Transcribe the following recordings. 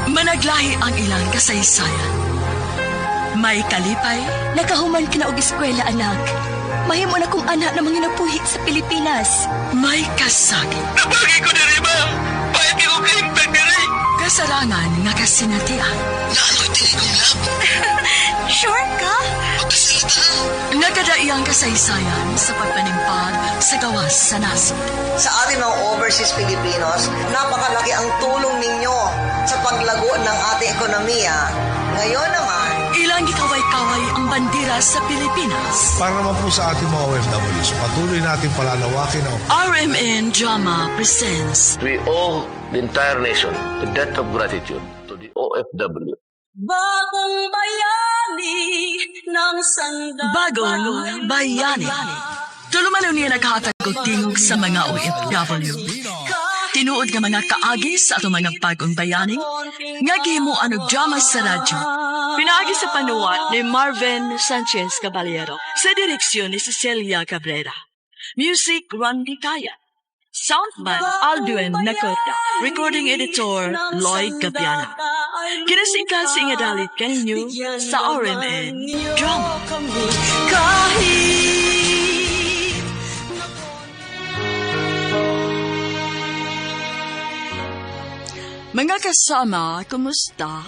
Managlahi ang ilang kasaysayan. May kalipay, Nakahuman ka na og eskwela, anak. Mahimo na kong anak na manginabuhi sa Pilipinas. May kasakit. Nabagay ko na rin, ma'am. Pahit ko kahimtang diri. Kasarangan nga kasinatian. Naaloy tinigong lab. Sure ka? Pagkasalita. Nagadaiyang kasaysayan sa pagpanimpag sa gawas sa nasod. Sa ating mga overseas Filipinos, napakalaki ang tulong ninyo sa paglago ng ating ekonomiya. Ngayon naman, Ilang gikaway-kaway ang bandera sa Pilipinas. Para naman po sa ating mga OFW, so patuloy natin palalawakin ang RMN Drama presents We owe the entire nation a debt of gratitude to the OFW. Bagong bayani ng sandata. Bagong Bayani. Tulumanon niya naghatag og tingog sa mga OFW. Tinuod nga mga kaagi sa atong mga bagong bayani nga gihimuan og drama sa radyo. Pinaagi sa panuwat ni Marvin Sanchez Caballero sa direksyon ni Cecilia Cabrera. Music, Randy Kaya. Soundman, Alduin Nakota. Recording editor, Lloyd Gabiana. Kinasingkan sa inga dalit kaninyo sa RMN Drama. Kahit Mga kasama, kumusta?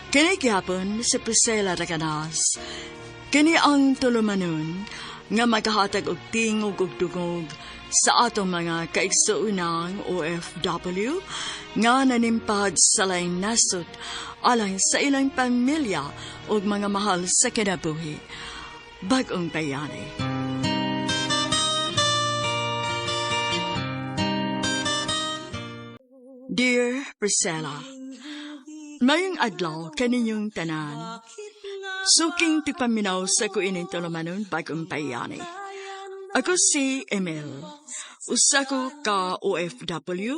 Kini gihapon si Priscilla Raganas. Kini ang tulumanon nga maghahatag og tingog ug dungog sa atong mga kaigsuonang OFW nga nanimpad sa laing nasod alang sa ilang pamilya ug mga mahal sa kinabuhi. Bagong bayani. Dear Priscilla, mayong adlaw kaninyong tanan. Suking tigpaminaw sa kuining tulumanon bagong bayani. Ako si Emil. Usa ko ka OFW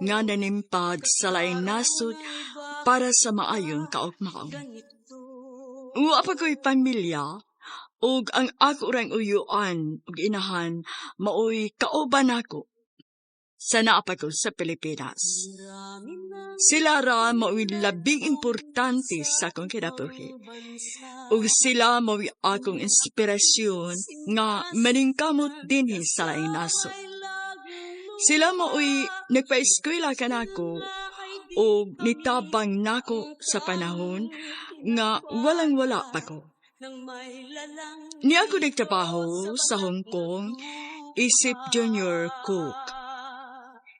nga nanimpad sa laing nasod para sa maayong kaugmaon. Wa pa ko'y pamilya ug ang ako rang uyuan ug inahan maoy kauban nako sa naa pa ko sa Pilipinas. Sila ra mao'y labing importante sa akong kinabuhi. Ug sila mao'y akong inspirasyon nga maningkamot dinhi sa laing nasod. Sila mao'y nagpa-eskwela kanako ug nitabang nako sa panahon nga walang-wala pa ko. Niya ako nagtrabaho sa Hong Kong isip junior cook.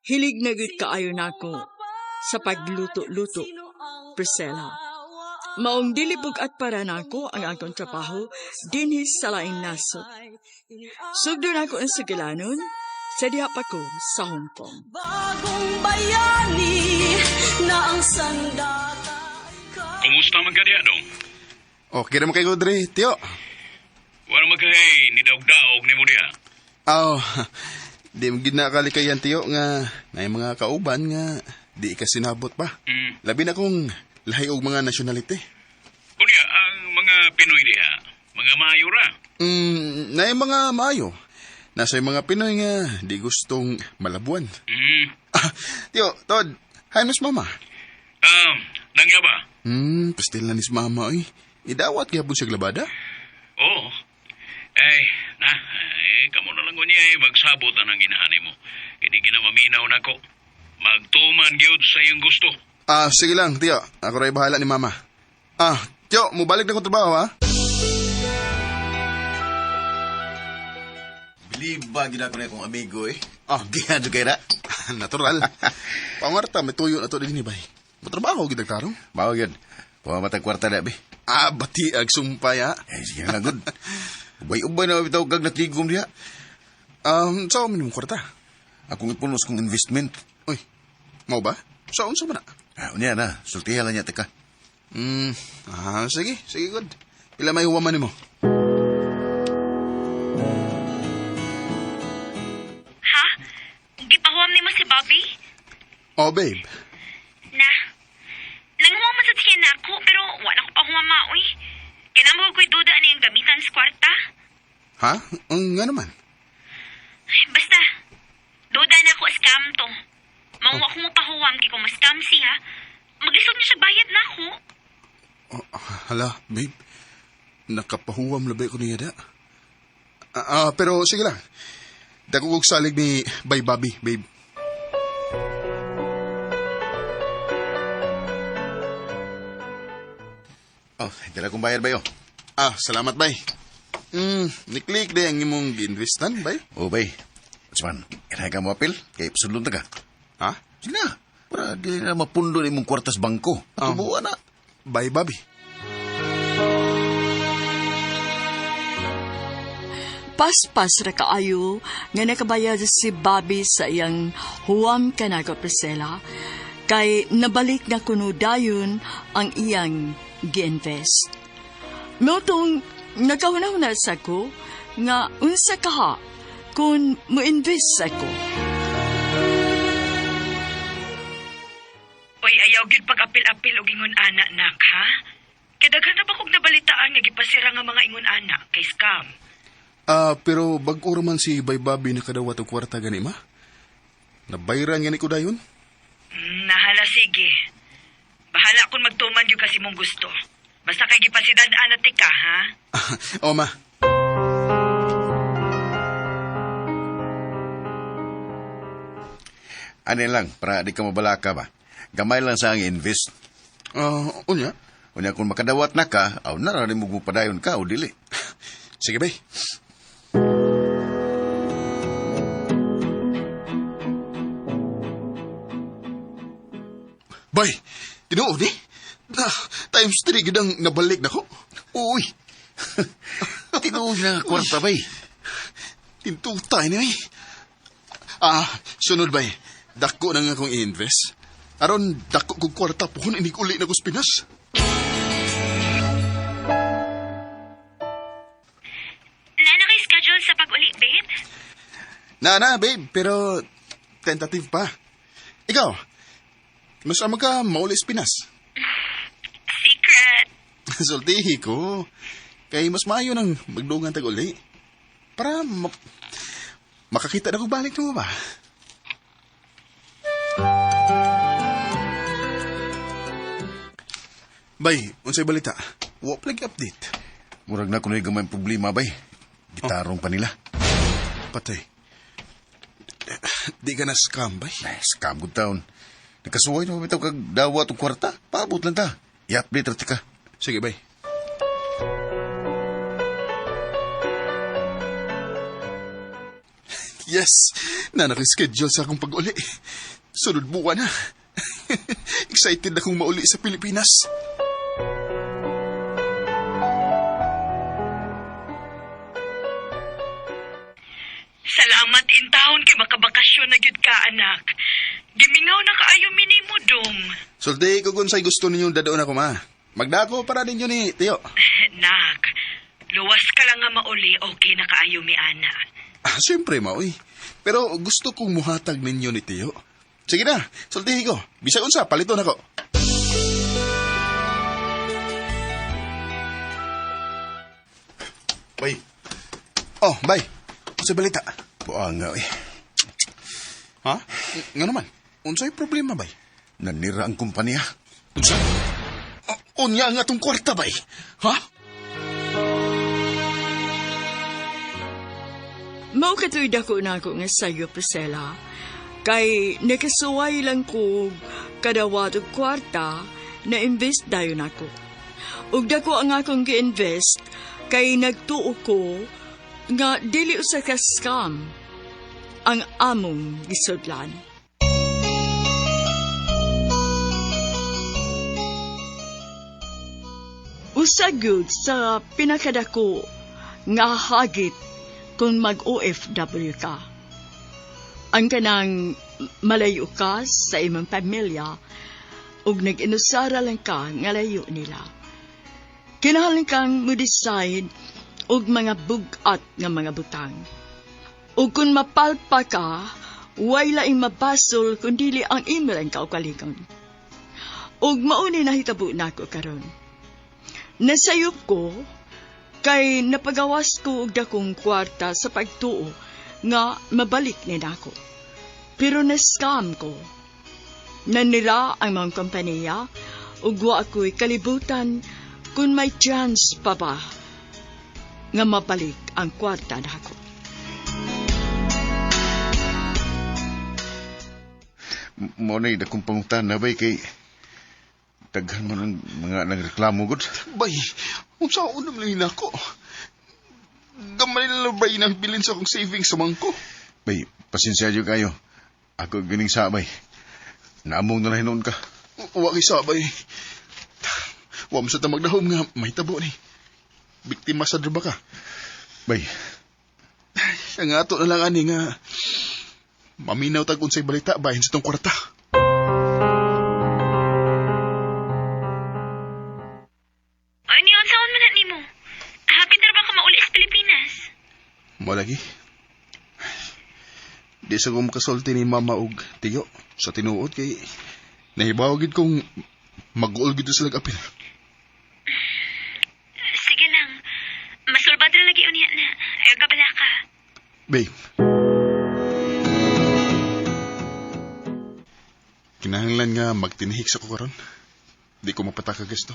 Hilig na gud kaayo nako sa pagluto-luto, Priscilla. Maong dili bug-at para nako ang akong trabaho dinhi sa laing nasod. Sugdo nako ang sugilanon sa diha pa ko sa Hong Kong. Bagong bayani na ang sandata. Kumusta man ka diya, dong? Okay naman kay Godre, tiyo. Wala man kay nidaog-daog ni mo diya. Oh, di mo gid nakalikayan, tiyo, nga na mga kauban nga di ka sinabot pa. Labi na kung lahi og mga nationality. Unya, ang mga Pinoy diha, mga maayo ra. Na mga maayo. Nasa yung mga Pinoy nga di gustong malabuan. Ah, tiyo, Tod, hi nis mama. Nangya ba? Pastil na nis mama, oy. Idawat gyapon siya labada. Oo. Eh, na, eh, kamo na lang unya eh, magsabot ang ginahani mo. Hindi ginamaminaw na ko. Magtuman gyud sa iyong gusto. Ah, sige lang, tiyo. Ako rin bahala ni mama. Ah, tiyo, mubalik na kong trabaho, ha? Bilib ba gina ko na akong amigo eh? Ah, Gihan kay ra. Natural. Pangarta, may tuyo na to din bay. Matrabaho gid tarong. Mao gyud. Pamamatag kwarta na be. Ah, bati ag sumpay ha. Eh sige lang gud. Ubay-ubay na bitaw kag nakigom diha. Sa minimum kwarta. Akong ipunos kong investment. Uy, mao ba? Sa unsa man na? Ah, unya na, sultihan lang niya teka. Sige, sige good. Pila may huwaman nimo? Ha? Gipahuwam nimo si Bobby? Oh, babe. Na. Nanghuwam man sa siya nako pero wala ko pahuwama oy. Kaya mo ko'y duda na yung gamitan sa kwarta. Ha? Nga naman. Ay, basta, duda na ako scam to. Mauwa ko mo pahuwam kay kung ma-scam siya. Maglisod niya siya bayad na ako. Oh, hala, babe. Nakapahuwam labay ko niya da. Pero sige lang. Dako kog salig ni Bay Bobby, babe. Oh, dala kong bayad bayo. Ah, salamat, bay. Niklik day ang imong giinvestan, bay. Oh, bay. Usman, kailangan ka mo apil? Kay sudlon ta ka. Ha? Sige na. Para di na mapundo na imong kwartas bangko. Patubuan na. Bay Bobby. Paspas ra kaayo nga nakabayad si Bobby sa iyang huwam kanako Priscilla kay nabalik na kuno dayon ang iyang gi-invest. Motong nagkahuna-huna sa ko nga unsa kaha kung mo-invest ako. Oy, ayaw gyud pag-apil-apil og ingon ana nak, ha? Kay daghan na ba kog nabalitaan nga gipasira nga mga ingon ana kay scam. Ah, pero bag-o ra man si Bay Bobby nakadawat og kwarta gani ma. Nabayran gani ko dayon. Nahala sige. Bahala kung magtuman gyud kasi mong gusto. Basta kay gipasidad-an na tika, ha? O ma. Ano lang, para di ka mabalaka ba? Gamay lang sa ang invest. Unya? Unya kung makadawat na ka, aw nararin mo padayon ka o dili. Sige, bay. Bay, tinuod eh. Na, times 3 gid ang nabalik nako. Uy! Tinuod na kwarta, bay. Tintutay ni bay. Ah, sunod bay. Dako na nga akong i-invest. Aron dako kong kwarta puhon inig uli na ko sa Pinas. Naa na kay schedule sa pag-uli, babe? Na na, babe, pero tentative pa. Ikaw, mas ama ka mauli sa Pinas. Secret. Sultihi ko. Kay mas maayo nang magdungan tag uli. Para makakita na ko balik mo ba? Bay, unsay balita? Wa pa lagi update. Murag na kuno'y gamay problema, bay. Gitarong pa nila. Patay. Di ka na scam, bay. Ay, scam good town. Nakasuway na bitaw kag dawat og kwarta. Paabot lang ta. I-update ra ka. Sige, bay. Yes! Na naka-schedule sa akong pag-uli. Sunod buwan na. Excited akong mauli sa Pilipinas. Salamat in taon kay makabakasyon na gyud ka, anak. Gimingaw na kaayo minimo dong. Sulti ko kung sa'y gusto ninyong dadoon ako, ma. Magdako para ninyo ni Tiyo. Nak, luwas ka lang nga mauli, okay na kaayo mi ana. Ah, siyempre, ma, uy. Pero gusto kong muhatag ninyo ni Tiyo. Sige na, sultihi ko. Bisag unsa, paliton ako. Bay. Oh, bay. Unsay balita? Buang nga, eh. Ha? Nga naman? Unsay problema, bay? Nanira ang kumpanya. Unsa? Unya nga tong kwarta, bay. Ha? Mao katoy dako na ako nga sayo, Priscilla. Kay nakasuway lang ko kadawat og kwarta na invest dayon ako. Ug dako ang akong gi-invest kay nagtuo ko nga dili usa ka scam ang among gisudlan. Usa gyud sa pinakadako nga hagit kung mag-OFW ka. Ang kanang malayo ka sa imong pamilya ug nag-inusara lang ka nga layo nila. Kinahanglan kang mo-decide og mga bug-at nga mga butang. Ug kung mapalpa ka, way laing mabasol kun dili ang imo lang kaugalingon. Ug mao ni nahitabo nako karon. Nasayop ko kay napagawas ko og dakong kwarta sa pagtuo nga mabalik ni nako. Pero na-scam ko. Nanira ang mga kompanya ug wa ako'y kalibutan kung may chance pa ba nga mabalik ang kwarta nako. Mo na akong pangutan na bay kay daghan man ang mga nagreklamo gud. Bay, unsa unam lang nako. Gamay na bay nang bilin sa akong savings sa bangko. Bay, pasensya jud kayo. Ako gining sabay. Naamong na lang hinuon ka. Wa kay sabay. Wa mo sa tamagdahom nga may tabo ni. Biktima sa droba ka. Bay, Ang ato na lang ani nga maminaw tag unsay balita bahin sa tong kwarta. Ay, niyon, unsaon man na nimo? Happy na ba ka mauli sa Pilipinas? Mo lagi. Di sa kong makasulti ni mama og tiyo sa tinuod kay nahibaw gid kong mag-uol gid sila apil. Sige lang. Masulbad ra lagi unya na. Ayaw ka bala ka. Babe. Kinahanglan nga magtinihik sa ko karon. Di ko mapataka gusto.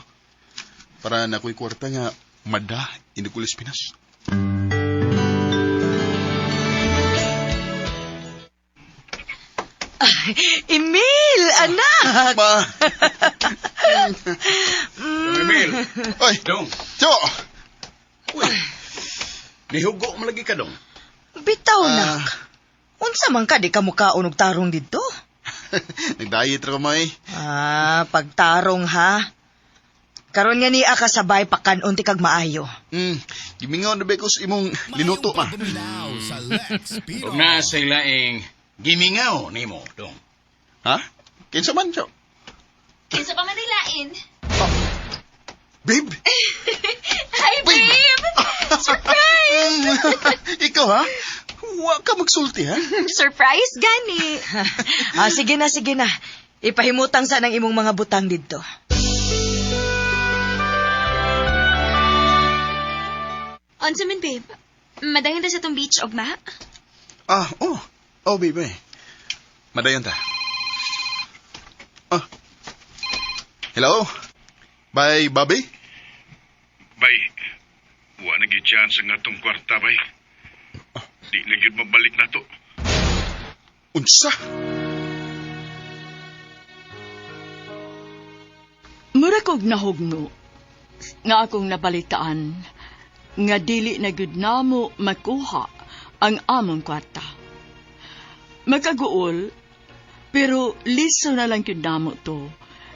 Para na ako'y kwarta nga mada inukulis Pinas. Emil, anak! Ma! Emil! Ay! Dong! Tiyo! Uy! Nihugo mo lagi ka, Dong. Bitaw, nak. Unsa man ka di ka mukaon og tarong didto? Nag-diet ra ko, may. Ah, pagtarong ha. Karon nga niya kasabay pakan-on ti kag maayo. Gimingaw na ba ko sa imong linuto, ma? Ug na sa ilaing gimingaw nimo, Dong. Ha? Kinsa man, Tiyo? Kinsa pa man lain? Babe! Hi, babe! Surprise! Ikaw, ha? Wa ka magsulti, ha? Surprise, gani. Ah, sige na, sige na. Ipahimutang sa ng imong mga butang didto. Unsa man, babe? Madayon ta sa tong beach, ugma? Ah, oh. Oh, babe, eh. Madayon ta. Ah. Hello? Bye, Bobby? Bay, wa na gyud chance ang atong kwarta, bay. Di na gyud mabalik na to. Unsa? Mura kog nahugno nga akong nabalitaan nga dili na gud namo makuha ang among kwarta. Makaguol, pero liso na lang gyud namo to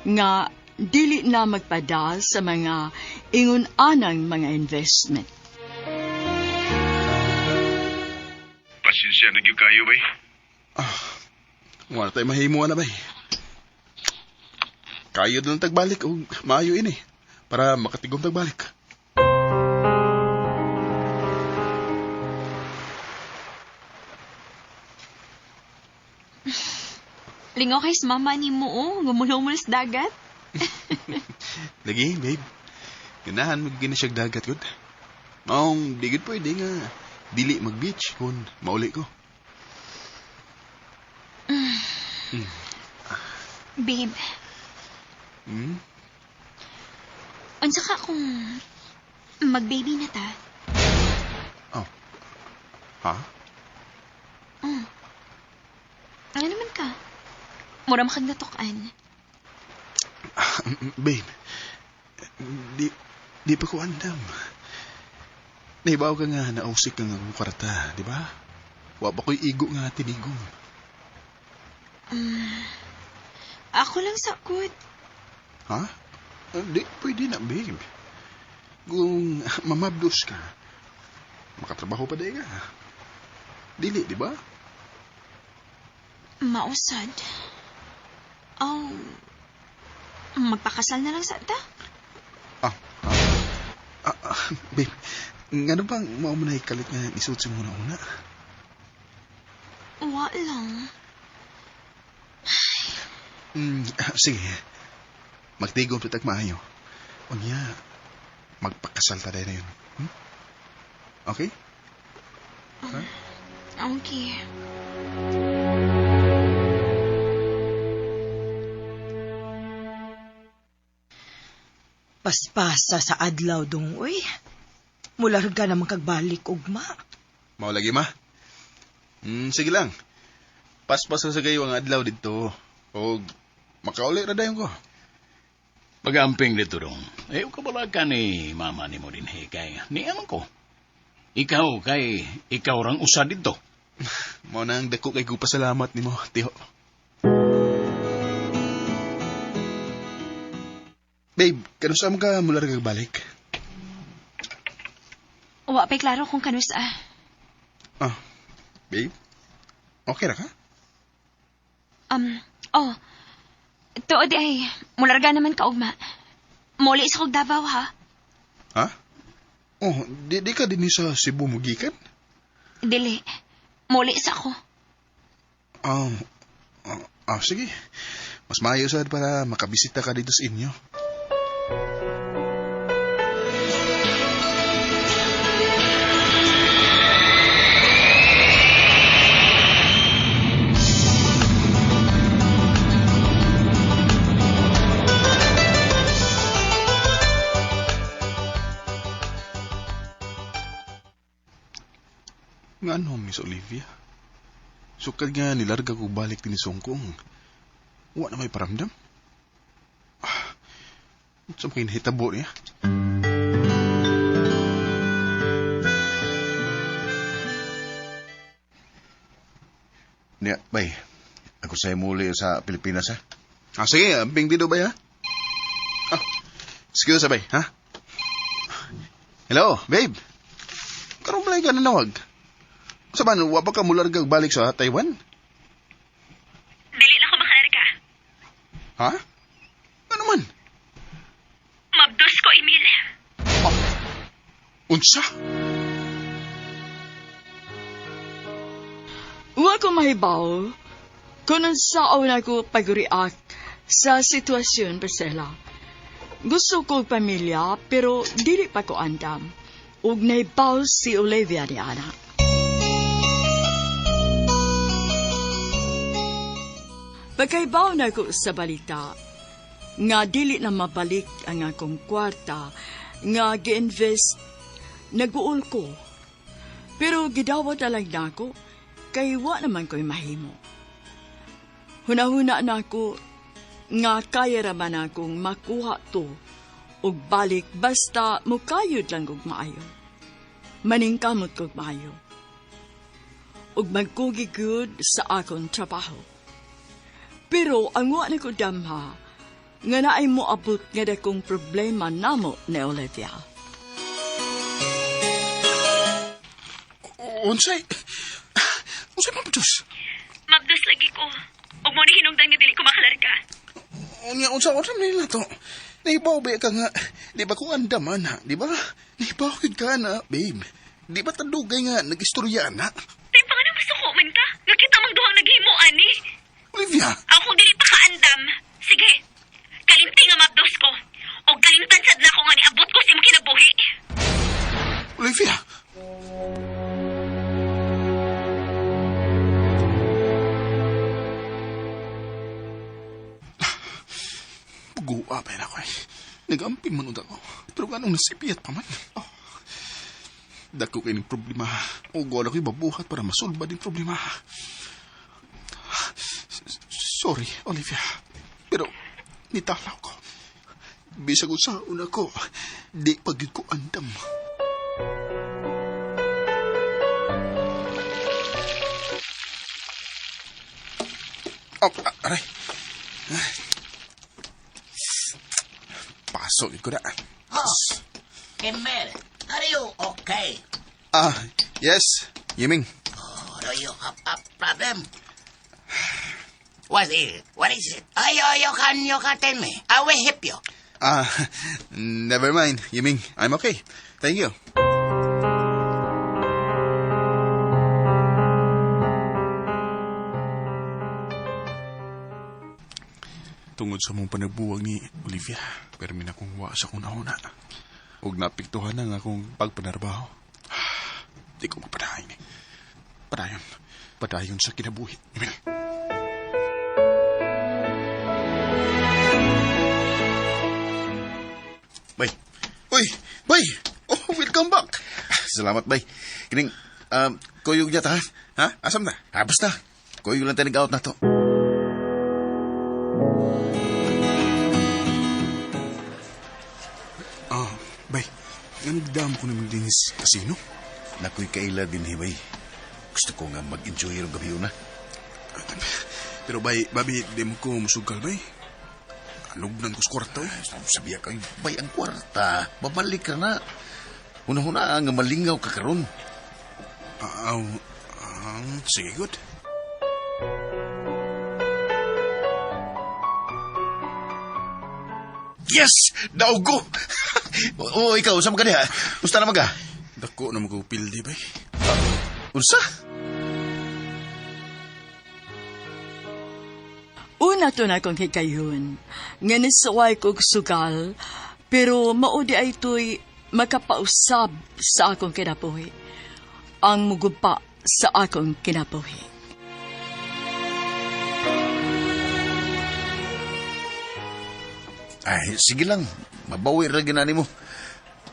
nga dili na magpada sa mga ingon-anang mga investment. Pasensya na gyud kayo, bay. Wala tayo mahimo na, bay. Kayo lang tagbalik og maayo ini para makatigom tagbalik. Lingaw kay sa mama ni mo, oh. Gumulumul sa dagat. Lagi, babe. Ganahan mo gina siyag dagat gud. Maong di gud pwede nga dili mag-beach kung mauli ko. Babe, unsa ka kung mag-baby na ta? Oh. Ha? Ano naman ka? Mura makag natukan. Babe, di pa ko andam. Naibaw ka nga nausik ka nga akong kwarta, di ba? Wa pa ko'y igo nga tinigong. Ako lang sakot. Ha? Di, pwede na, babe. Kung mamabdos ka, makatrabaho pa di ka. Dili, di ba? Mausad. Oh, magpakasal na lang sa ta? Babe, ngano bang mao mo na ikalit nga isuot sa muna una? Wa lang. Sige. Magtigom sa tagmaayo. Unya, magpakasal ta na yun. Okay? Okay. Paspasa sa adlaw dong, uy. Mularga naman kagbalik, ugma. Mao lagi, ma. Sige lang. Paspas sa gayo ang adlaw dito. Og makauli ra dayon ko. Pagamping dito dong. Eh, kabala ka ni mama ni mo din, hey, kay niya man ko. Ikaw kay ikaw rang usa dito. Mao na ang dako kay ko pasalamat nimo, tiho. Babe, kanus am ka mula ra balik? Wa pa'y klaro kung kanus ah. Ah, babe? Okay ra ka? Oh. Tuod ay, mularga naman ka ugma. Muli sa kog Davao, ha? Ha? Oh, di ka din sa Cebu mo gikan? Dili. Muli sa ako. Sige. Mas maayo sad para makabisita ka dito sa inyo. Nga ano, Miss Olivia? Sukad nga nilarga ko balik din ni Songkong. Wa na may paramdam. Sa mga inahitabo niya. Niya, bay. Ako sa'yo muli sa Pilipinas, ha? Ah, sige, amping dito bay, ha? Ah, excuse, bay, ha? Hello, babe. Karoon balay ka nanawag? Sa man, wa pa ka mularga balik sa Taiwan? Dili na ko makalarga. Ha? Ano man? Mabdos ko, Emil. Oh. Unsa? Wa ko mahibaw kung unsaon ako pag-react sa sitwasyon, Priscilla. Gusto ko pamilya, pero dili pa ko andam. Ug nahibaw si Olivia ni Ana. Pagkaibaw na ko sa balita, nga dili na mabalik ang akong kwarta, nga gi-invest, nag-uol ko. Pero gidawat na lang nako, kay wa naman ko'y mahimo. Hunahuna na ako, nga kaya raman akong makuha to, ug balik basta mukayod lang og maayo. Maningkamot kog maayo. Ug magkugi gud sa akong trabaho. Pero ang wa na ko damha, nga naay moabot nga dakong problema namo ni Olivia. Unsay? Unsay mabdos? Mabdos lagi ko. Ug mo ni hinungdan nga dili ko makalarga. Unya, unsa nila to? Nahibaw ba ka nga? Di ba kung andaman ha? Di ba? Nahibaw ka na, babe. Di ba tadugay nga nag-istorya na? Tay pa nga na masuko man ka. Nga kita mang duhang naghimo ani. Olivia! Ako dili pa kaandam. Sige. Kalimti nga mabdos ko. O kalimtan sad na ako nga niabot ko sa imong kinabuhi. Olivia! Buguwa pa yun ako eh. Nag-amping man ako. Pero anong nasipiyat pa man. Oh. Dako kayo ng problema. O wala ko'y babuhat para masolba din problema. Sorry, Olivia. Pero nitalaw ko. Bisag sa una ko, di pagid ko andam. Oh, aray. Pasok ko na. Oh, Emil, are you okay? Ah, yes, Yiming. Oh, do you have a problem? What is it? What is it? Ay, you can tell me. I will help you. Ah, never mind, Yiming. I'm okay. Thank you. Tungod sa mong panagbuwag ni Olivia, pero minakong wa sa kong nauna. Ug napiktuhan na nga akong pagpanarbaho. Di ko mapadayon eh. Padayon. Padayon sa kinabuhi. Emil. Bay. Uy, bay. Oh, welcome back. Salamat, bay. Kining, kuyog niya ta, ha? Ha? Asam na? Ah, basta. Kuyog lang tayo nag-out na to. Ah, bay. Nandam ko naman din sa casino. Nakoy kaila din, eh, bay. Gusto ko nga mag-enjoy yung gabi na. Pero bay, babi, di mo ko musugal, bay. Alugnan ko sa kwarto, eh. Sabiya kayo, bay, ang kwarta. Babalik ka na. Una-una, nga malingaw ka karon. Sige, good. Yes! Daog ko! Oo, ikaw, saan ka niya? Gusto na maga? Dako na mag-upildi, bay. Unsa? Una to na kong higayon, nga nisuway kog sugal, pero maudi ay to'y makapausab sa akong kinabuhi. Ang mugupa sa akong kinabuhi. Ay, sige lang. Mabawi ra ginani mo.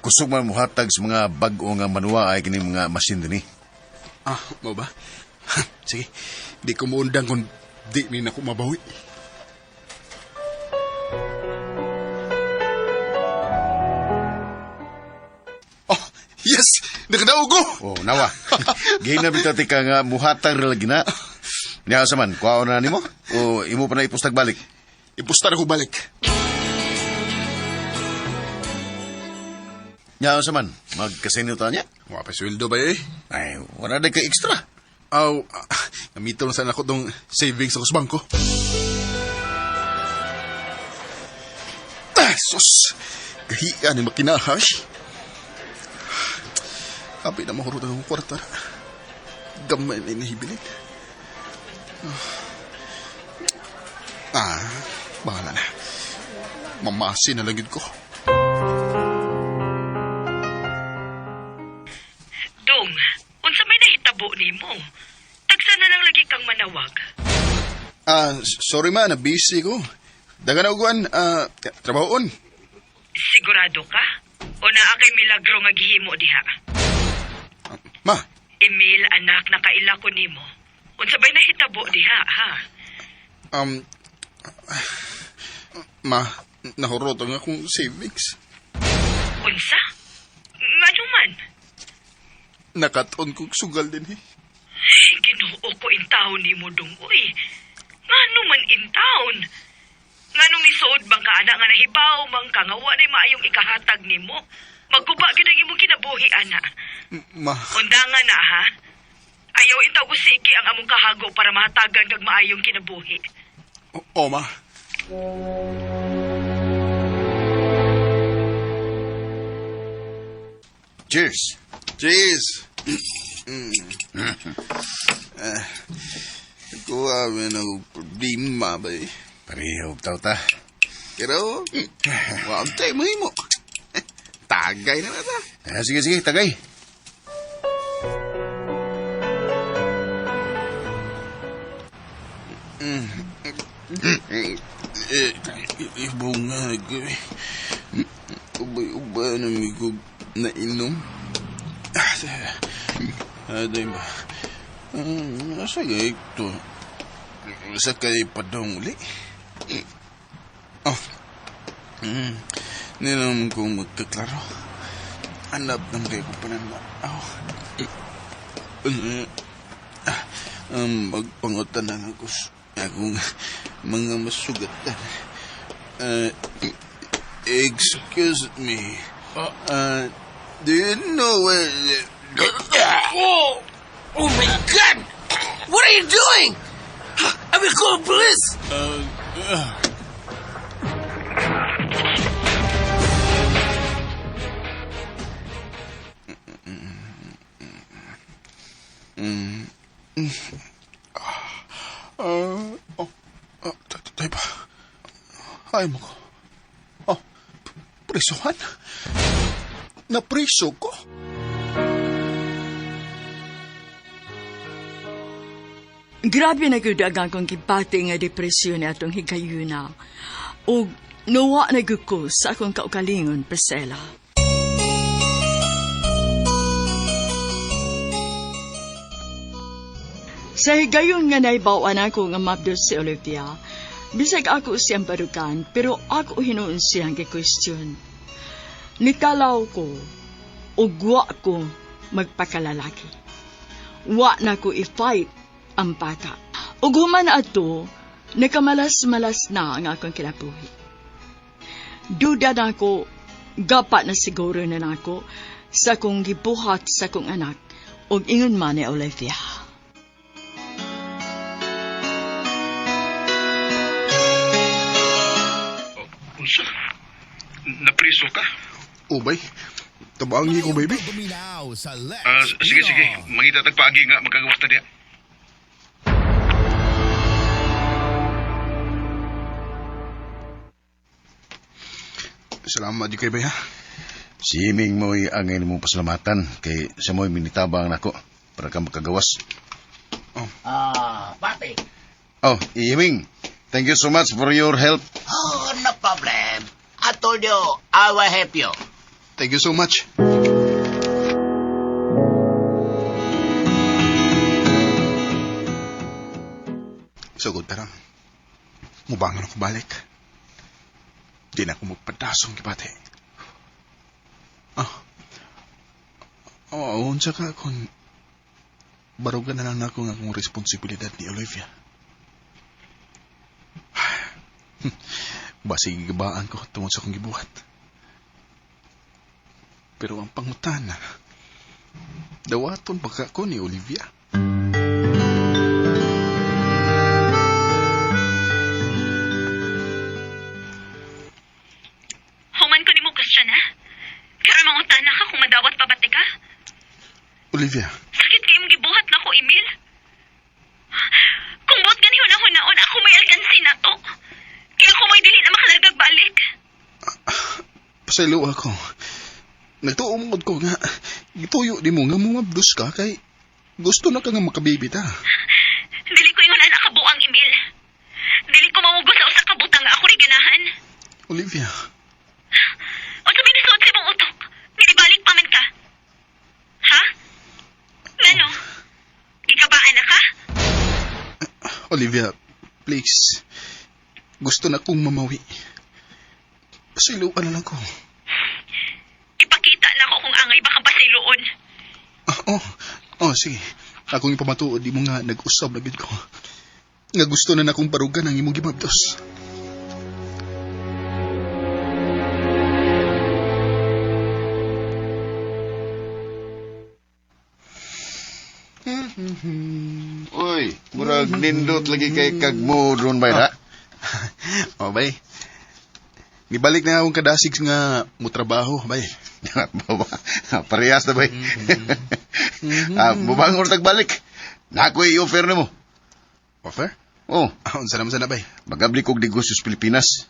Kusog man muhatag sa mga bag-o nga manuwa ay kini mga masin dinhi. Ah, mo ba? Sige, di ko muundang kung di ni na ko mabawi. Oh, yes! Nakadaog ko! Oh, nawa. Gina bitaw ti ka nga muhatag ra lagi na. Nya sa man, kuhaon na nimo o imo pa na ipustag balik. Ipustar ko balik. Nya sa man, magkasenyo ta niya. Wa pa sweldo ba eh? Ay, wala na kay extra. Aw, gamiton na sana ako tong savings ako sa bangko. Ah, sus! Gahiya ni makinahash. Abi na mahurot ang kwarta. Gamay na inahibilin. Ah, bahala na. Mamasi na lang yun ko. Dong, unsa may nahitabo nimo? Tagsa na lang lagi kang manawag. Ah, sorry ma, na-busy ko. Dagan na uguan, trabahoon. Sigurado ka? O naa kay milagro nga gihimo diha? Ma, Emil, anak, nakaila ko nimo. Unsa bay nahitabo diha, ha? Ma, nahurot ang akong savings. Unsa? Ngano man? Nakatuon kong sugal din eh. Ay, Ginoo ko in taon nimo dong, uy. Ngano man in taon? Nganong nisuod bang ka ana nga nahibaw man ka nga wa nay maayong ikahatag nimo? Magguba gyud ang imong kinabuhi ana. Ma, Undangan na ha. Ayaw intaw ko sige ang among kahago para mahatagan kag maayong kinabuhi. O, ma. Cheers. Cheers! Kuha mo na problema ba eh. Pareho taw ta. Pero, wag tayo mahimo. Tagay na na ta. Ah, sige, sige, tagay. Eh, ibong nga ko eh. Ubay-ubay na may ko nainom. Aday ba? Nasa ito. Sa kay padong uli. Oh. Hindi naman ko magkaklaro. Hanap ng kayo ko pananma. Oh. Magpangutan na ako sa akong mga masugatan. Excuse me. Do you know where... Oh! Oh my God! What are you doing? I will call police! Oh, tayo ba? Ay mo ko. Oh, prisuhan? Napriso ko? Grabe na gyud ang akong gibati nga depresyon atong higayuna. Og Nuwa na gyud ko sa akong kaugalingon, Priscilla. Sa higayon nga naibawan ako nga mabdos si Olivia, bisag ako siyang barugan, pero ako hinuon siyang gi-question. Nikalaw ko, ug wa ko magpakalalaki. Wa na ko i-fight ang bata. Ug human adto, nakamalas-malas na ang akong kinabuhi. Duda na ako, gapa na siguro na nako sa kong gibuhat sa kong anak ug ingon man ni Olivia. Unsa? Napriso ka? Oh, bay. Tabangi ko, baby. Ah, sige, sige. Mangita tag paagi nga magkagawas ta diya. Salamat di kay bay, ha? Si Iming mo'y angay mong pasalamatan kay sa mo'y minitabang nako para ka makagawas. Ah, pati. Oh, Iming, thank you so much for your help. Oh, no problem. I told you, I will help you. Thank you so much. Sugod pero mubangon ako balik. Di na ako magpadasong gibati. Ah. Oo, unsa ka kung barugan na lang nako nga akong responsibilidad ni Olivia. Basig gibaan ko tungod sa akong gibuhat. Pero ang pangutana, dawaton pa ka ko ni Olivia. Human ko nimo question ha? Karon mangutana ka kung madawat pa ba ka? Olivia, Sakit kay imong gibuhat nako, Emil. Kung buot gani hunahun-naon, ako may alkansi na to. Kaya ako may dili na makalargag balik. pasaylo ako. Nagtuo mo ko nga, gituyo di mo nga mumabdos ka kay gusto na ka nga makabibita. Dili ko ingon anak kabuang, Emil. Dili ko mamugos sa usa ka butang nga ako ri ganahan. Olivia, Unsa may nisuot sa imong utok? Nga ibalik pa man ka. Ha? Ngano? Gikabaan na ka? Olivia, please. Gusto na kong mamawi. Pasaylo ka na lang ko. Ipakita na ako kung angay ba kang pasayloon. Ah, oh, oh, sige. Akong ipamatuod di mo nga nag-usab na gid ko. Nga gusto na nakong barugan ang imong gimabdos. Uy, murag nindot lagi kay kagmo doon bay ha. Oh, bay. Nibalik na akong kadasig nga mutrabaho, bay. Parehas na bay. Ah, mubangon tag balik. Nakoy i-offer nimo. Offer? Oh, Ah, unsa naman sana, bay? magabli kog negosyo sa Pilipinas.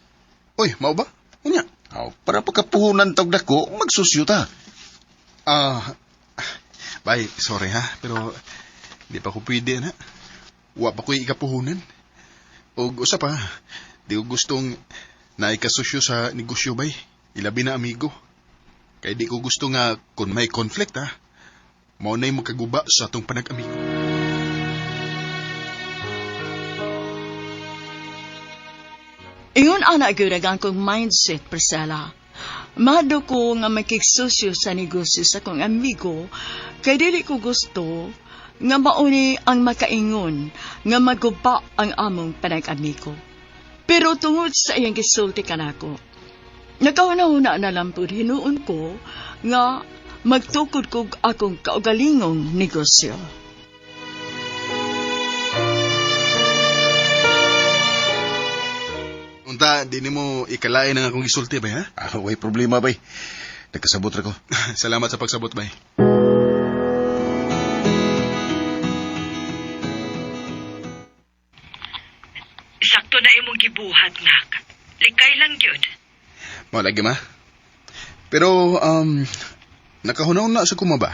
Uy, mao ba? Unya. Aw, para pagkapuhunan tog dako, magsusyo ta. Ah, bay, sorry ha, pero di pa ko pwede na. Wa pa ko'y ikapuhunan. Og usa pa, di ko gustong naikasosyo sa negosyo, bay. Ilabi na amigo. Kay di ko gusto nga kung may conflict ha, mao na'y makaguba sa atong panag-amigo. Ingon ana gyud ang akong mindset, Priscilla. Mado ko nga makigsosyo sa negosyo sa akong amigo kay dili ko gusto nga mauni ang makaingon nga maguba ang among panag-amigo. Pero tungod sa iyang gisulti kanako, nakahuna-huna na lang pud hinuon ko nga magtukod kog akong kaugalingong negosyo. Unta, di nimo ikalain ang akong gisulti, bay, ha? Ah, way problema bay. Nagkasabot ra ko. Salamat sa pagsabot, bay. Sakto na imong gibuhat, nak. Likay lang gyud. Mao lagi ma. Pero nakahunaw na sa kumaba.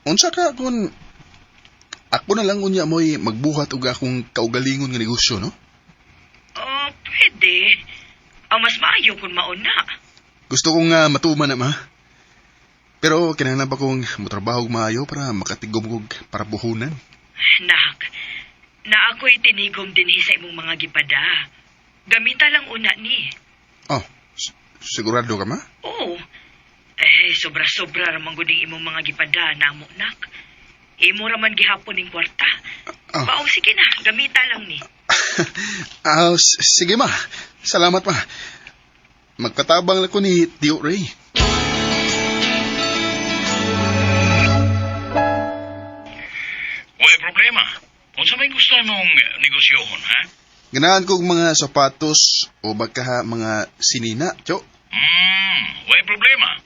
Unsa ka kung ako na lang unya mo'y magbuhat og akong kaugalingon nga negosyo, no? Oh, pwede. Ang mas maayo kung mauna. Gusto kong matuman na, ma. Pero kinahanglan pa kong motrabaho og maayo para makatigom kog para buhunan. Nak, na ako'y tinigom dinhi sa imong mga gipada. Gamita lang una ni. Oh, sigurado ka, ma? Oo. Eh, sobra-sobra ramang guding imong mga gipada namo, nak. Imo raman gihapon ning kwarta. Maong sige na, gamita lang ni. Sige, ma. Salamat, ma. Magkatabang lang ko ni Tio Ray. Way problema. Unsa may gusto mong negosyohon, ha? Ganahan kog mga sapatos o baka mga sinina, Tiyo. Way problema.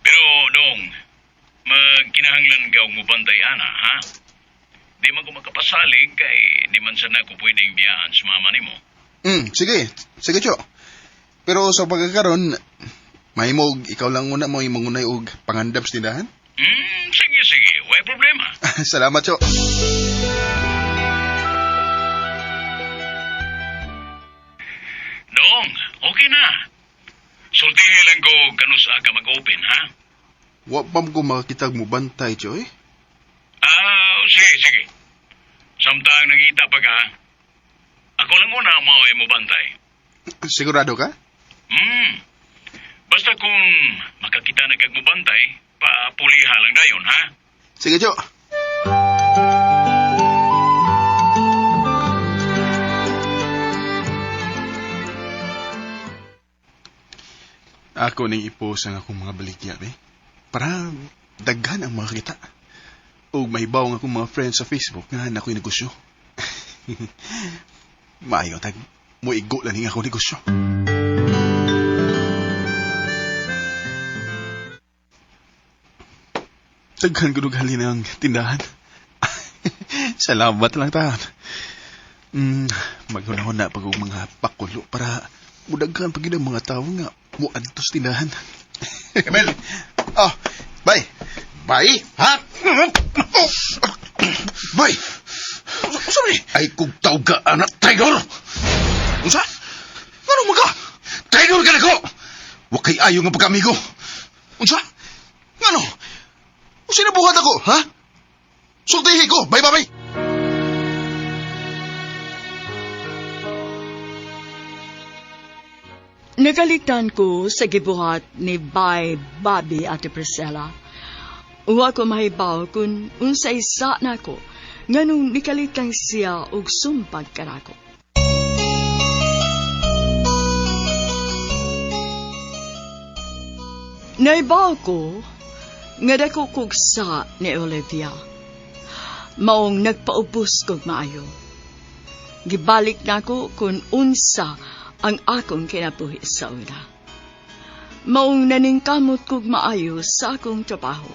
Pero, dong, magkinahanglan ka og mubantay ana, ha? Di man ko makapasalig kay di man sana ko pwedeng biyaan sa mama nimo. Sige. Sige, Tiyo. Pero sa pagkakaroon, mahimog ikaw lang una mo mangunay og pangandam sa tindahan. Sige, sige. Way problema. Salamat, Tiyo. Dong, okay na. Sultihin lang ko kanusa ka mag-open, ha? Wa pa ko makakitag mo bantay, Tiyo, eh. Sige, sige. Samtang nangita pa ka, ako lang una mao'y mo bantay. Sigurado ka? Basta kung makakita na kag mo bantay, papuliha lang dayon, ha? Sige, Tiyo. Ako ning ipos ang akong mga baligya, be. Para daghan ang makakita. O mahibaw ang akong mga friends sa Facebook nga ako'y negosyo. Maayo tag, muigo lang ning akong negosyo. Daghan ko halin ang tindahan. Salamat lang tahan. Maghunahon na pag mga pakulo para mudaghan pag ang mga tao nga muadtos tindahan. Emil! Oh, bye! Bye? Ha? Oh, Bye! Sorry! Ay kung tawag ka, anak, traidor! Unsa? Ano mo ka? Traidor ka na ko! Wa kay ayo nga pagkamigo. Unsa? Ngano? Unsa nabuhat ako, ha? Sultihi ko! Bye, bye, bye! Nagalitan ko sa gibuhat ni Bay Bobby Ate Priscilla. Uwa ko mahibaw kung unsay sa nako nganong nikalitan siya og sumpag kanako. Naibaw ko nga dako kog sa ni Olivia. Maong nagpaubos kog maayo. Gibalik nako kung unsa ang akong kinabuhi sa una. Maong naningkamot kog maayo sa akong trabaho.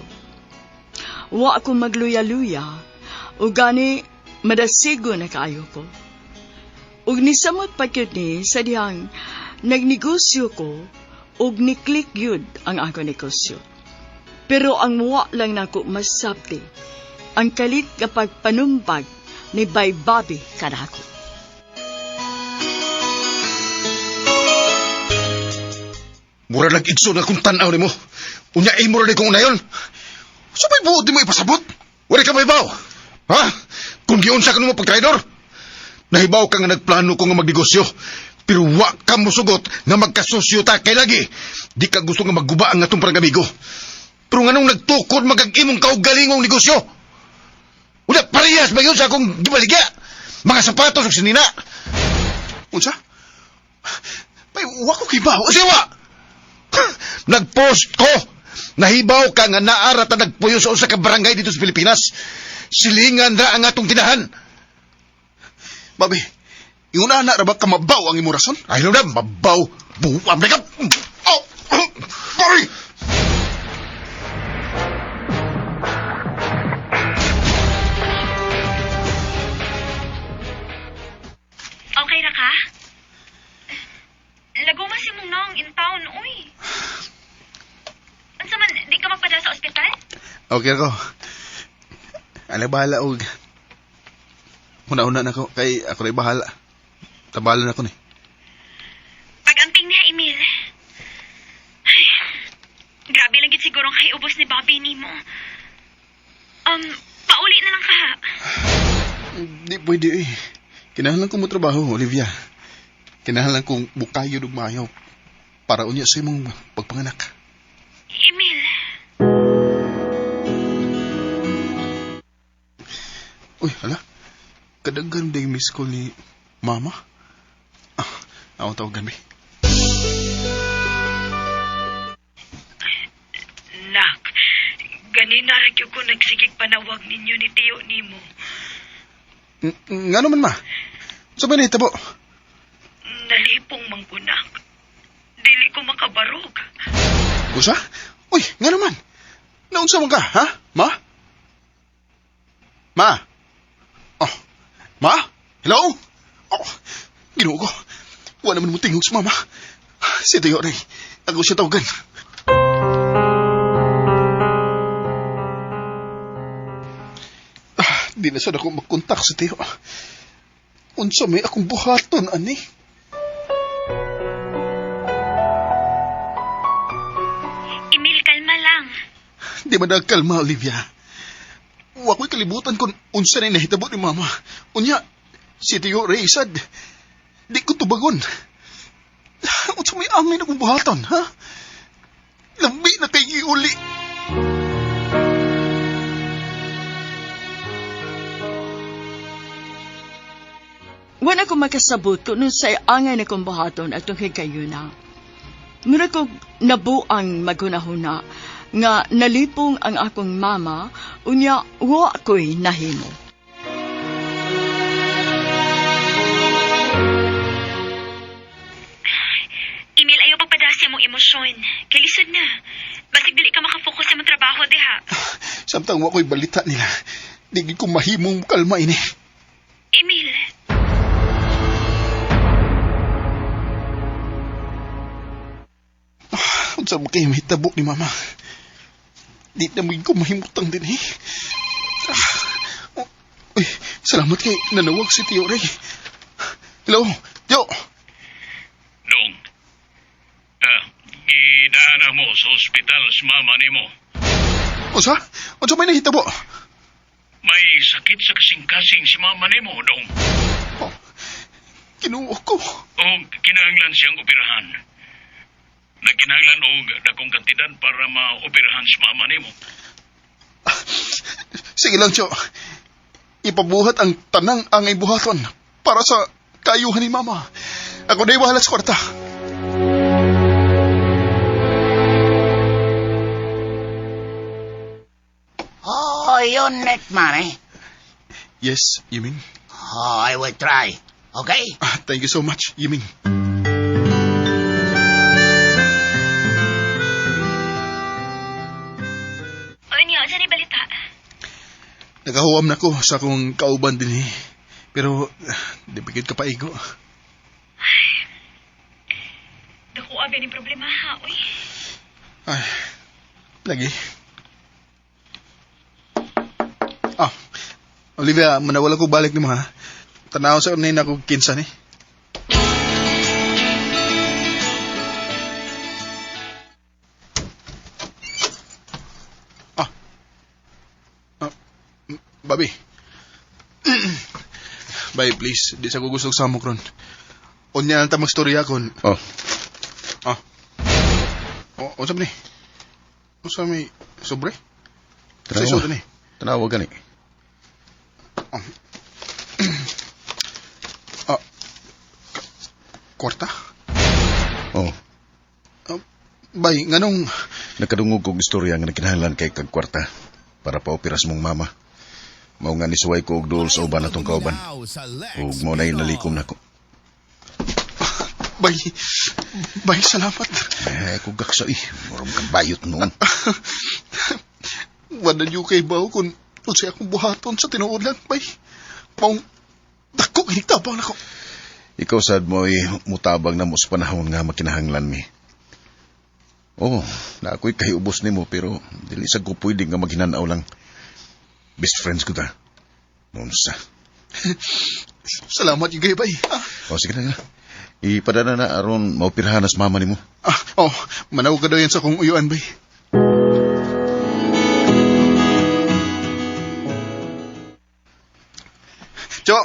Wa ko magluya-luya, ug gani madasigo na kaayo ko. Ug nisamot pa gyud ni sa dihang nagnegosyo ko ug niklik gyud ang akong negosyo. Pero ang muwa lang nako masabti, ang kalit nga pagpanumbag ni Bay Bobby kanako. Mura lang igso na kung tanaw nimo. Unya ay mura kong unayon. Sa may buot di mo ipasabot? Wala ka mahibaw. Ha? Kung giunsa ka nimo pagtraidor? Nahibaw ka nga nagplano ko nga magnegosyo. Pero wa ka mosugot nga magkasosyo ta kay lagi. Di ka gusto nga magguba ang atong parang amigo. Pero nganong nagtukod magag imong kaugalingong negosyo? Unya parehas ba yun sa akong gibaligya? Mga sapatos ug sinina. Unsa? Bay, wa ko kibaw. Siwa! Nagpost ko! Nahibaw ka nga naara ta nagpuyo sa usa ka barangay dito sa Pilipinas. Silingan ra ang atong tinahan. Babi, inguna na ra ba kamabaw ang imong rason? Ay, na, mabaw. Buwam na ka. Oh, Babi! Okay ra ka? Laguma si mong nong in town, uy. Unsa man, di ka magpadala sa ospital? Okay ako. Ano bahala og Una-una na ko kay ako ray bahala. Tabalan ako ni. Pag-anti Pauli na lang ka ha. Di pwede eh. Kinahanglan ko mo trabaho, Olivia. Kinahanglan kong bukayo ug maayo para unya sa imong pagpanganak. Emil, Uy, hala. Kadaghan day miss call ni Mama. Ah, ako tawagan, be. Nak, ganina ra gyud ko nagsigig panawag ninyo ni tiyo nimo. Nga naman, ma? Sa ba nahitabo? Nalipong man ko, nak. Dili ko makabarog. Usa? Uy, nga naman. Naunsa man ka, ha? Ma? Ma? Oh, ma? Hello? Oh, Ginoo ko. Wala naman mo tingog sa mama. Si Tiyo Ray. Ako siya tawagan. Ah, di na sad ako magkontak sa Tiyo. Unsa may akong buhaton, ani? Emil, kalma lang. Di man kalma, Olivia. Wa ko'y kalibutan kung unsa na nahitabo ni Mama. Unya, si Tiyo Ray sad. Di ko tubagon. Unsa may angay na kong buhaton, ha? Lami na kay iuli. Wala ko makasabot kung unsay angay na kong buhaton atong higayuna. Mura ko nabuang maghunahuna nga nalipong ang akong mama, unya wa ko'y nahimo. Emil, ayaw pagpadasi mong emosyon. Kay lisod na. Basig dili ka makapokus sa imong trabaho diha. Samtang wa ko'y balita nila, di gid ko mahimong kalma ini. Emil, Unsa mo kay mahitabo ni Mama? Di na mo ko mahimutang din eh. Ah, oh, uy, salamat kay nanawag si Tiyo Ray. Hello, Tiyo. Dong, gidana mo sa ospital sa mama nimo. Unsa? Unsa may nahitabo? May sakit sa kasing-kasing si mama nimo, Dong. Oh, Kinuo ko. O kinahanglan siyang operahan. Nagkinahanglan og dakong kantidad para maoperahan si mama nimo. Sige lang, Tiyo. Ipabuhat ang tanang angay buhaton para sa kayuhan ni Mama. Ako na'y bahala sa kwarta. Oh, you need money. Yes, Yiming. Oh, I will try. Okay? Ah, thank you so much, Yiming. unya, unsa ni balita? Nakahuam na ko sa akong kauban din eh. Pero, di ba gid ka paigo? Dako abi ni problema ha, uy. Ay, lagi. Ah, Olivia, manawala ko balik nimo ha. Tanaw sa unay na ko kinsa ni. Ah. Ah, Babi. Bay, please, di sa ko gusto samok ron. Unya lang ta magstorya kon. Oh, Ah. O, unsa ba ni? Unsa may sobre? Sa tanawa. isuot ni. Tanawa gani. Ah. Kwarta? Oh, Bay, nganong nakadungog kog istorya nga nagkinahanglan kay kag kwarta para paopera sa mong mama. Mao nga nisuway ko og duol sa uban atong kauban. Ug mao nay nalikom nako. bay bay salamat. Eh, kung gaksa eh. Murong kang bayot noon. Wala niyo kay bawo kung unsay akong buhaton sa tinuod lang, bay. Maong dako tabang nako. Ikaw sad mo ay mutabang na mo sa panahon nga makinahanglan mi. Oh, na ako'y kahiubos nimo pero dili sa ko pwede nga maghinanaw lang. Best friends ko ta. Nunsa. Salamat yung kay bay. Ah, O sige na nga. Ipadana na aron maoperahan na sa mama nimo. ah, oh, manawag ka daw yan sa akong uyuan, bay. Cho,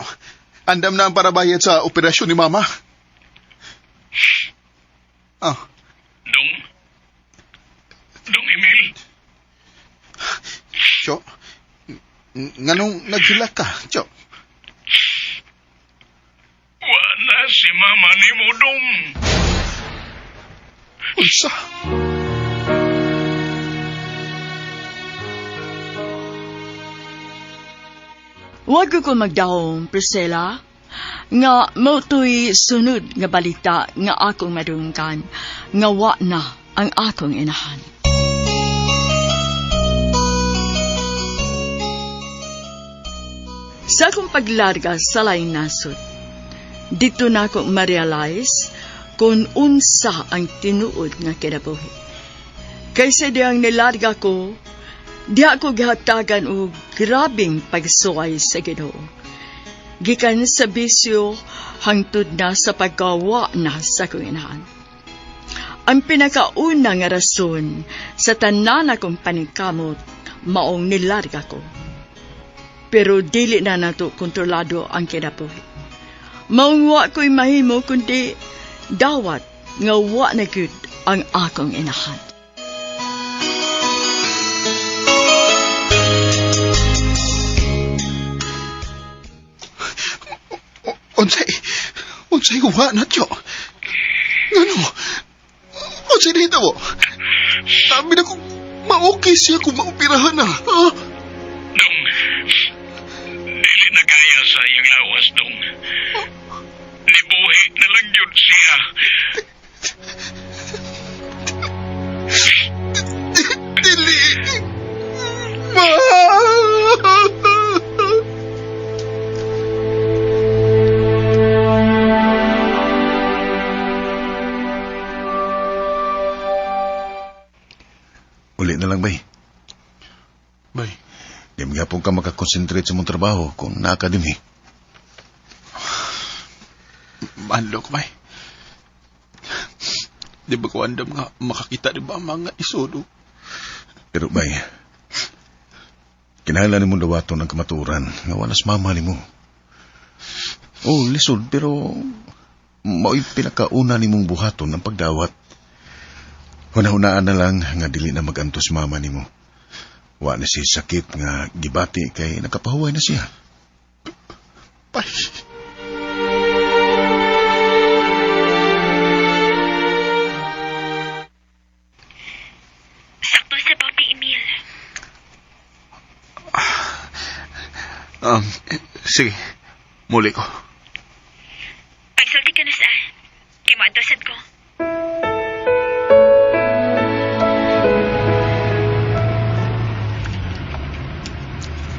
andam na ang parabayad sa operasyon ni Mama. Ah, Dong? Dong Emil? Cho, nganong naghilak ka, Cho? Wala si mama ni mo, Dong. Unsa? Wag ko magdahom, Priscilla, nga mautoy sunod nga balita nga akong madunggan, nga wa na ang akong inahan. Sa akong paglarga sa laing nasod, dito na ako ma-realize kung unsa ang tinuod nga kinabuhi. Kaysa diyang nilarga ko, diha ko gihatagan og grabing pagsuway sa Ginoo. Gikan sa bisyo hangtod na sa paggawa na sa akong inahan. Ang pinakauna nga rason sa tanan akong paningkamot maong nilarga ko. Pero dili na nato kontrolado ang kinabuhi. Maong wa ko'y mahimo kundi dawat nga wa na gyud ang akong inahan. Unsay, unsay wa na, Cho? Ngano? Unsay dito mo? Sabi na kung ma-okay siya kung maoperahan na. Ha? Dong, dili na gaya sa iyang lawas, Dong. Nibuhi na lang yun siya. Dili! Ma! Uli na lang, bay. Bay, Di mo gyapon ka makakonsentrate sa mong trabaho kung naa ka din eh. Manlok, bay. Di ba ko andam nga makakita di ba ang mga isodo? Pero, bay, kinahanglan nimo dawaton ang kamatuoran nga wala sa mama nimo. Oh, lisod, pero mao'y pinakauna nimong buhaton ang pagdawat. Hunahunaan na lang nga dili na magantos mama nimo. Wa na siya sakit nga gibati kay nakapahuway na siya. Bay. Sakto sa Papi Emil. Sige, muli ko. Pagsulti ka na sa. Kay moadto sad ko.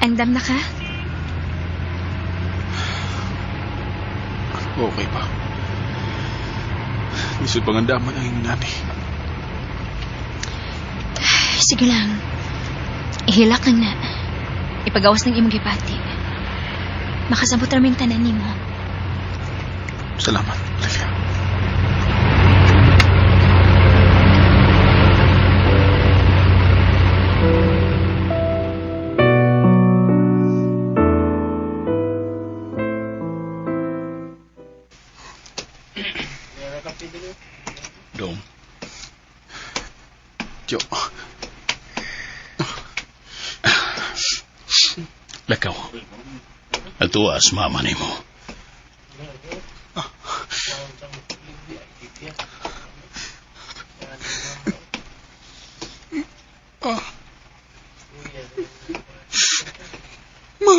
Andam na ka? Okay pa. Lisod pang andaman ang iyong nani. Sige lang. Ihilak lang na. Ipagawas ng imong gipati. Makasabot raming tanan nimo. Salamat, Olivia. Dong, Tiyo. lakaw. Atuas mama ni mo. Ah. Ma.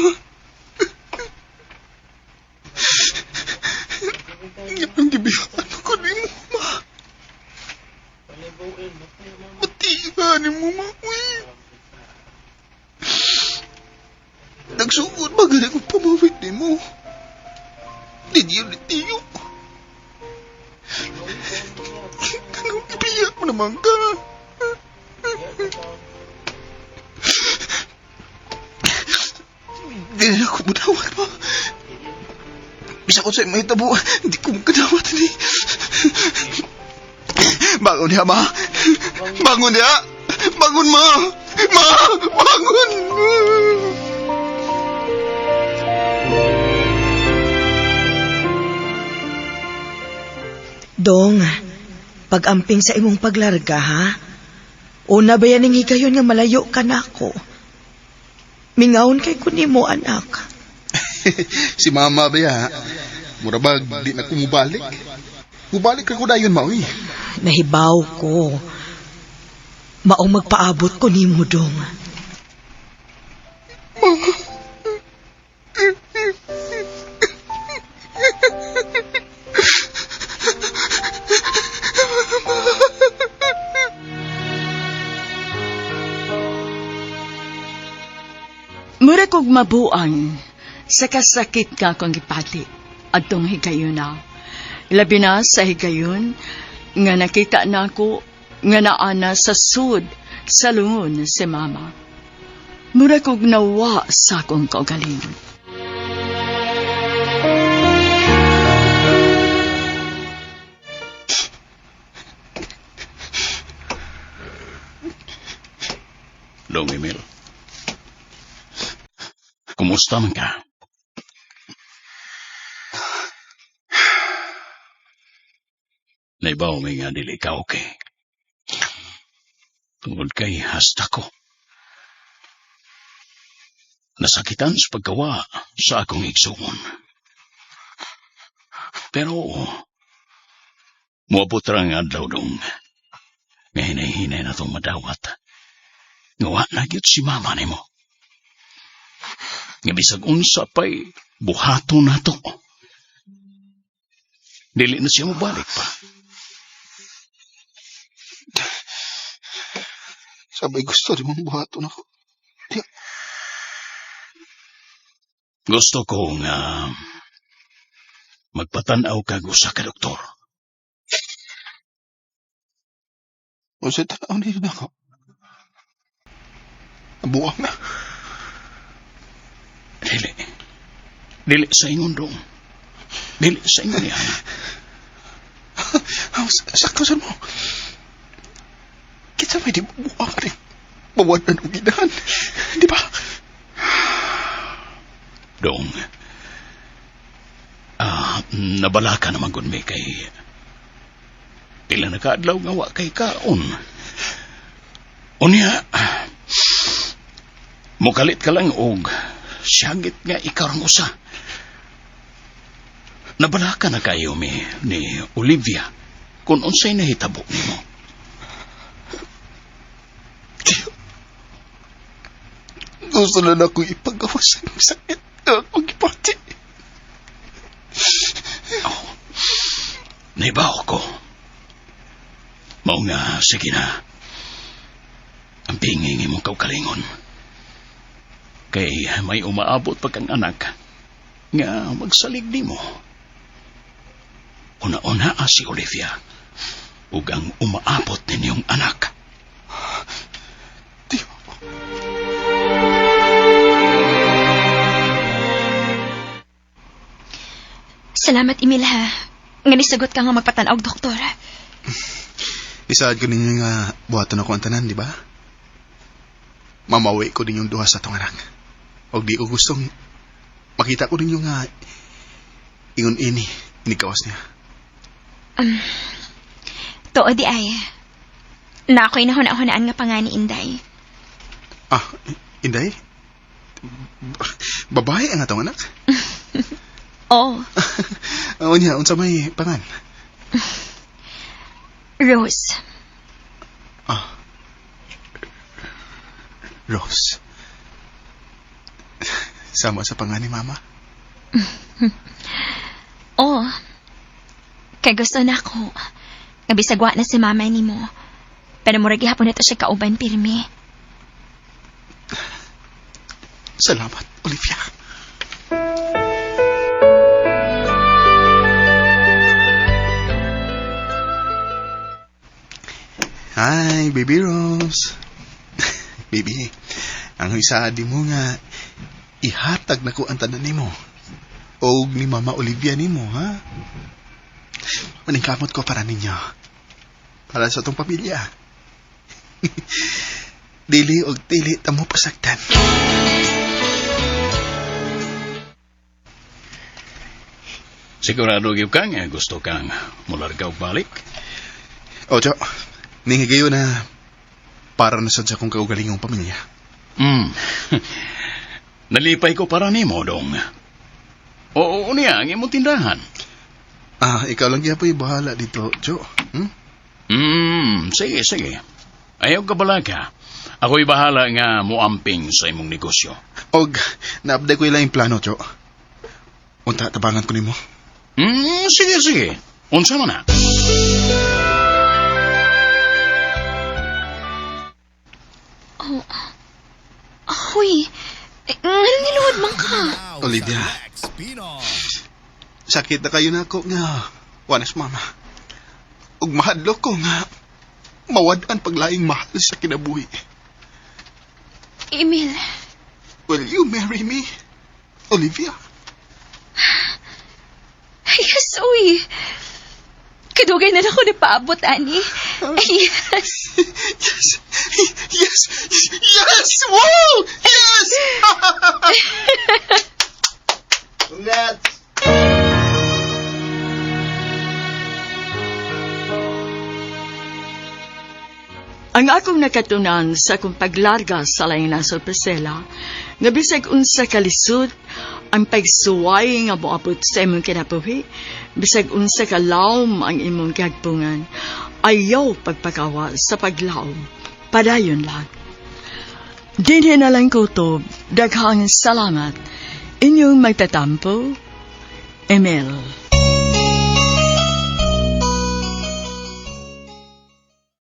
Ang gibihan ko ni mo, ma. Matihan ni mo, ma. Uy. Nagsuod ba ganun kong pamawid ni mo? Di niyo ni tiyo. Anong ibiyak mo naman ka? Di na ako mudawat pa. Bisa ko sa'yo mahitabo, hindi ko makadawat ni. Bangon niya, ma. Bangon niya. Bangon, ma. Ma, bangon. Dong, pag-amping sa imong paglarga, ha? Una ba yan ang higayon nga malayo ka na ako? Mingawon kay kunimo, anak. Si mama ba ya? Mura ba, di na ko mubalik? Mubalik ka ko dayon, maoy. Nahibaw ko. Maong magpaabot ko nimo, Dong. Mura kog mabuang sa kasakit ka kong gipati adtong higayon na. Labi na sa higayon nga nakita na ako nga naana sa sud sa lungon si mama. Mura kog nawa sa akong kaugalingon. Dong Emil. Kumusta man ka? Naibaw may nga dili ka okay. Tungod kay hasta ko. Nasakitan sa paggawa sa akong igsuon. Pero, muabot ra ang adlaw dong. Nga hinay-hinay na itong madawat. Nga wa na gyud si mama nimo. Nga bisag unsa pa'y buhaton na to. Dili na siya mobalik pa. Sabay gusto rin mong buhaton ako. Gusto ko nga magpatanaw kag usa ka doktor. Unsa tanaw ni nako? Buang na. Dili. Dili sa ingon dong. Dili sa ingon niya. Sakto sa mo. Kita may di buang ni. Bawanan og gidahan. Di ba? Dong. Nabala ka naman gud mi kay pila na kaadlaw nga wa kay kaon. Unya, mukalit ka lang og siyagit nga ikaw ang usa. Nabala ka na kayo mi ni Olivia kung unsay nahitabo nimo. Gusto na na akong ipagawas sa imong sakit. Akong gipati. Oh, naibaw ko. Mao nga, sige na. Ang pingin imong kaugalingon. Kay may umaabot pa kang anak nga magsalig nimo. Una-una si Olivia ug ang umaabot ninyong anak. Salamat, Emil, ha. Nga nisagot ka nga magpatanaw, doktor. Isaad ko ninyo nga buhaton ako ang tanan, di ba? Mamawi ko ninyong duha sa atong anak. Og di ko gustong makita ko ninyo nga ingon ini, inikawas niya. Tuo di ay. Na ako'y nahuna-hunaan nga pangani, Inday. Ah, Inday? Babae ang atong anak? Oo. Unya, unsa may pangan? Rose. Ah. Rose. Sama sa pangan ni Mama? Oo. Kay gusto na ako. Nga bisag wa na si Mama nimo. Pero murag gihapon na to siya kauban pirmi. Salamat, Olivia. Hi, Baby Rose. Baby, ang isa di mo nga ihatag na ko ang tanan nimo. Og ni Mama Olivia nimo, ha? Maningkamot ko para ninyo. Para sa atong pamilya. Dili og dili ta mo pasagdan. Sigurado gyud ka nga gusto kang mularga og balik? Ocho, ninghigayo na para na sad sa akong kaugalingong pamilya. Nalipay ko para nimo, dong. Oo, niya ang imong tindahan. Ah, ikaw lang gyapon bahala dito, Joe. Hmm? Sige, sige. Ayaw ka balaga. Ako'y bahala nga muamping sa imong negosyo. Og, naabday ko ilang plano, Joe. Unta, tabangan ko nimo. Sige, sige. Unsa man na? Oh. Ahoy. Eh, nganong niluhod man ka? Olivia. Sakit na kayo na ako nga. Wanas mama. Ug mahadlok ko nga mawad-an paglaing mahal sa kinabuhi. Emil. Will you marry me, Olivia? Yes, uy. Kadugay na lang ako napaabot, ani. Yes. Yes. Yes. Yes! Woo! Yes! Congrats! Ang akong nakatunan sa akong paglarga sa laing nasod, Priscilla, nga bisag unsa kalisod ang pagsuway nga moabot sa imong kinabuhi, bisag unsa ka lawom ang imong gihagpungan, ayaw pagpakawa sa paglawom, padayon lang. Dinhi na lang kutob, daghang salamat. Inyong magtatampo, Emil.